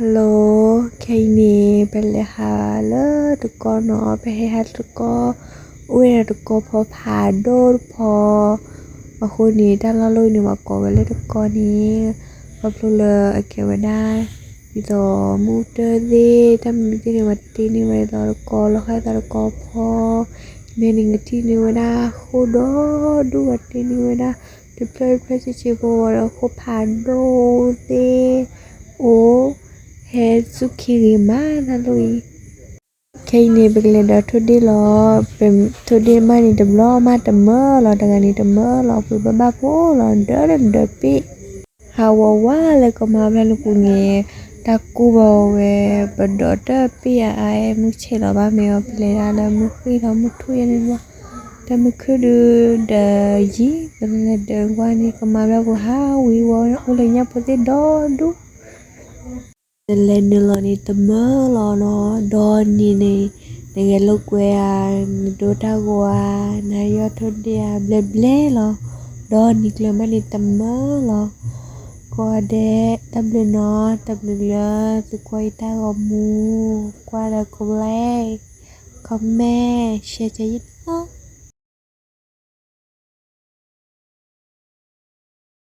Hello, ခဲအံၤန့ၣ် ပလဲၤဟးလၢတကီနီၤ, ပဟဲဟးတကီ, အိၣ်ဝဲဒၣ်တကီဖီဖးဒိၣ်တဖီ, အဃိန့ၣ် တၢ်လီၢ်လီၢ်အံၤန့ၣ် ပှၤကိးဝဲလၢတကီန့ၣ်, ခီဖျိလၢအကဲဝဲဒၣ် ဒ်သိးမုၢ်တၢၢ်သ့ၣ် တၢ်မနုၤသ့ၣ်န့ၣ် ပှၤတ့န့ၢ်ဝဲဒၣ်တကီ, လီၤဃာ်သးတကီဖီ, မ့ၢ်န့ၣ်ကထံၣ်န့ၢ်ဝဲဒၣ်ဃိၣ်ဒီဒူၣ်, ပှၤတ့န့ၢ်ဝဲဒၣ် တဖျၢၣ်တဖျၢၣ်ဆံးဆံးဖိဝဲဒီး ဃိၣ်ဖးဒိၣ်သ့ၣ် အိၣ် ဟဲဆူၣ်ခ့ဂ့ၤမးတၢ်လီၢ်အံၤ. ခဲအံၤန့ၣ် ပကလဲၤဒီးထိၣ်ဒ့ၣ်လီၤ. ထိၣ်ဒ့ၣ်မးန့ၣ် တဘျီမးတမၢလီၤ, တဂၤန့ၣ်တမၢလီၤ, ပှ့ၤဘၣ်ဘၣ်ဖိလီၤ, ဒၢတဒၢပ့ၢ်, ဟးဝးဝးလၢကမါဖျၢၣ်လၢပူၤန့ၣ်, တၢ်ကူၣ်ဘၣ်ဝဲ, ပဒိးတၢ်ပ့ၢ်အါအါ မုၢ်ဆ့ၣ်လီၤဘၣ်မ့ၢ်အီၤ, ပလဲၤဒၣ်လၢမုၢ်ဃ့ၢ်လီၤ မုၢ်ထူၣ်ယဲၢ်န့ၣ်လီၤ, တၢ်မုၢ်ခုၣ်ဒုး ဒီးယံၤ ပလဲၤဒၢးကွၢ်န့ၣ် ကမါဖျၢၣ်ပူၤဟးဝံၤဝီၤ အိၣ်လၢညၣ်ဖိသ့ၣ်ဒီဒူၣ် နလဲၤနုာ်လီၤန့ၣ်တမၢလီၤနီၤ, ဒီနံၤန့ၣ် နဂဲၤလိာ်ကွဲဧါ, နဒိတၢ်ဂီၤဧါ, နဟးယီၢ်ထိၣ်ဒ့ၣ်ဧါ, ဘျဲၣ်ဘျဲၣ်လီၤ. ဒီနံၤကျၢၤမးန့ၣ်တမၢလီၤ. ကိးဂၤဒဲး တၢ်ဘျုးနီၤ, တၢ်ဘျုးလၢသုကွၢ်ယတၢ်ဂီၤမူ, ကွၢ်ဒီး ကဘျဲၣ်, comment, share ကယဲၢ်